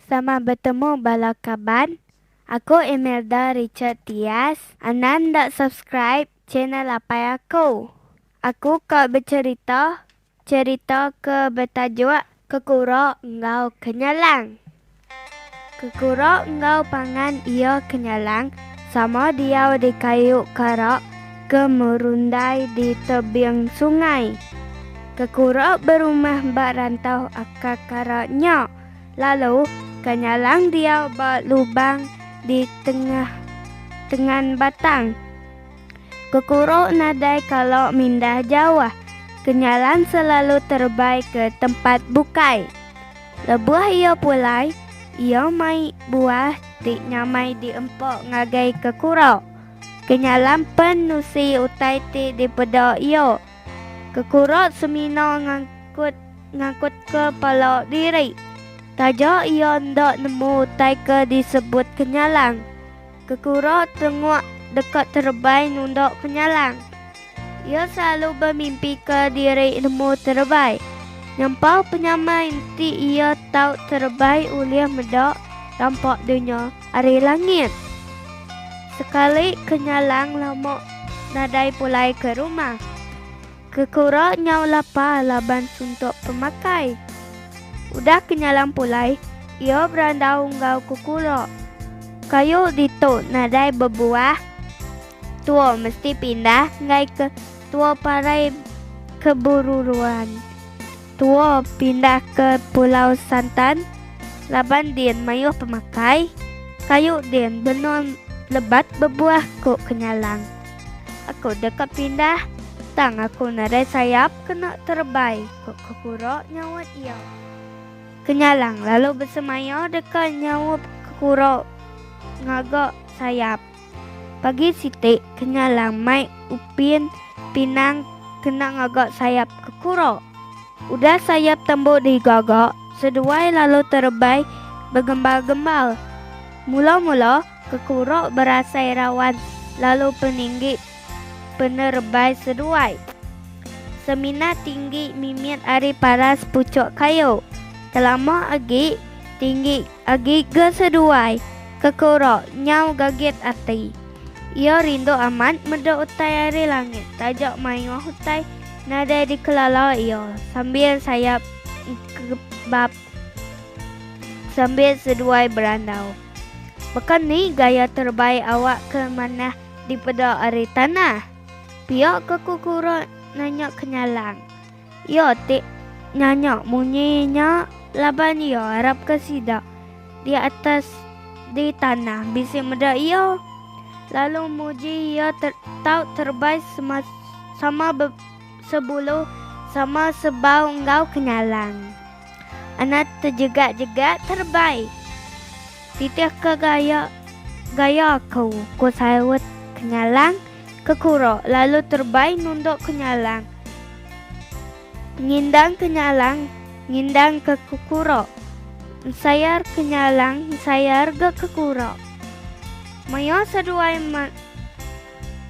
Sama betemu bala kaban. Aku Imelda Richard Tias. Anang enda subscribe channel apai aku. Aku ka becherita cherita ke betajuk Kekura enggau Kenyalang. Kekura enggau pangan iya Kenyalang sama diau di kayu kara ke merundai di tebing sungai. Kekura berumah ba rantau akar kara nya. Lalu, Kenyalang diau ba lubang di tengah tengan batang. Kekuro nadai kala mindah jauh, Kenyalang selalu terebai ke tempat bukai. Lebuh iya pulai, iya mai buah ti nyamai diempa ngagai Kekuro. Kenyalang pen nusi utai ti dipeda iya. Kekura semina ngangkut ngangkutka pala diri. Taja iya enda nemu utai ke disebut Kenyalang. Kekura tenguk deka terebai nunda Kenyalang. Iya selalu bemimpika diri nemu terebai. Nyampau penyamai enti iya tau terebai ulih meda rampa dunya ari langit. Sekali Kenyalang lama nadai pulai ke rumah. Kekura nyau lapar laban suntuk pemakai. Udah Kenyalang pulai, iya berandau enggau Kekura. Kayu ditu nadai bebuah. Tua mesti pindah enggai ke tua parai keburuan. Tua pindah ke Pulau Santan laban din mayuh pemakai, kayu din benung lebat bebuah ku Kenyalang. Aku deka pindah tang aku nadai sayap kena terebai, ku Kekura nyaut iya. Kenyalang lalu besemaya deka nyaup Kekura ngaga sayap. Pagi siti, Kenyalang mai Upin pinang kena ngaga sayap Kekura. Udah sayap tembu digaga, seduai lalu terebai begembal-gembal. Mula-mula, Kekura berasai rawan lalu peninggi penerebai seduai. Semina tinggi mimit ari paras puchuk kayu. Kelama agi, tinggi agi ga seduai. Kekura nyau gagit ati. Iya rindu amat meda utai ari langit taja mayuh utai nadai dikelala iya sambil sayap engkebap sambil seduai berandau. Baka ni gaya terebai awak ke manah dipeda ari tanah? Pia ke Kekura nanya Kenyalang. Iya ti nanya munyi nya laban iya arapka sida di atas di tanah bisi meda iya lalu muji iya tau terebai sama sebulu sama sebau enggau kenyalang. Anak tejegak-jegak terebai. Titihka gaya gaya aku, ku saut Kenyalang kekura lalu terebai nunduk Kenyalang. Ngindang Kenyalang ngindang ke kekura. Ensayar Kenyalang ensayar ga kekura. Maya seduai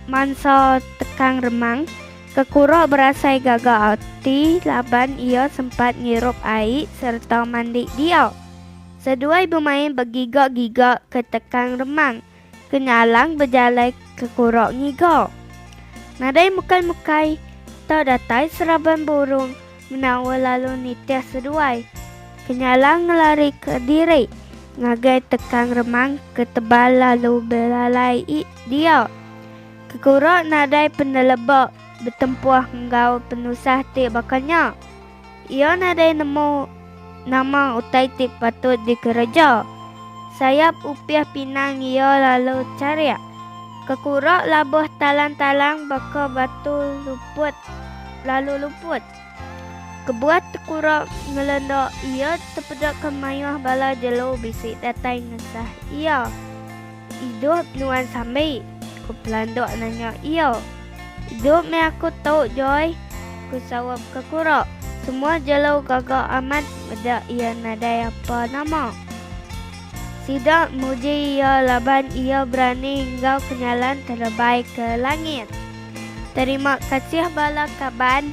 mansa tekang remang, kekura berasai gaga ati laban iya sempat ngirup ai sereta mandi dia. Seduai bemain begiga-giga ke tekang remang. Kenyalang bejalai ke kurok ngiga. Nadai mukai-mukai, tau datai seraban burung menawa lalu nitih seduai. Kenyalang ngelarika diri ngagai tekang remang ke tebal lalu belalai dia. Kekurok nadai peneleba betempuh enggau penusah ti baka nya. Iya nadai nemu nama utai ti patut dikereja. Sayap upih pinang iya lalu charik. Kekura labuh talang-talang baka batu luput lalu luput. Kebuah tekura ngelenda iya tepedaka mayuh bala jelu bisi datai ngesah iya. Idup nuan sambi? ku Pelanduk nanya iya. Idup meh aku tu, Joy, ku Sawap Kekura. Semua jelu gaga amat meda iya nadai apa nama. Sida muji iya laban iya berani enggau kenyalan terebai ke langit. Terima kasih bala kaban.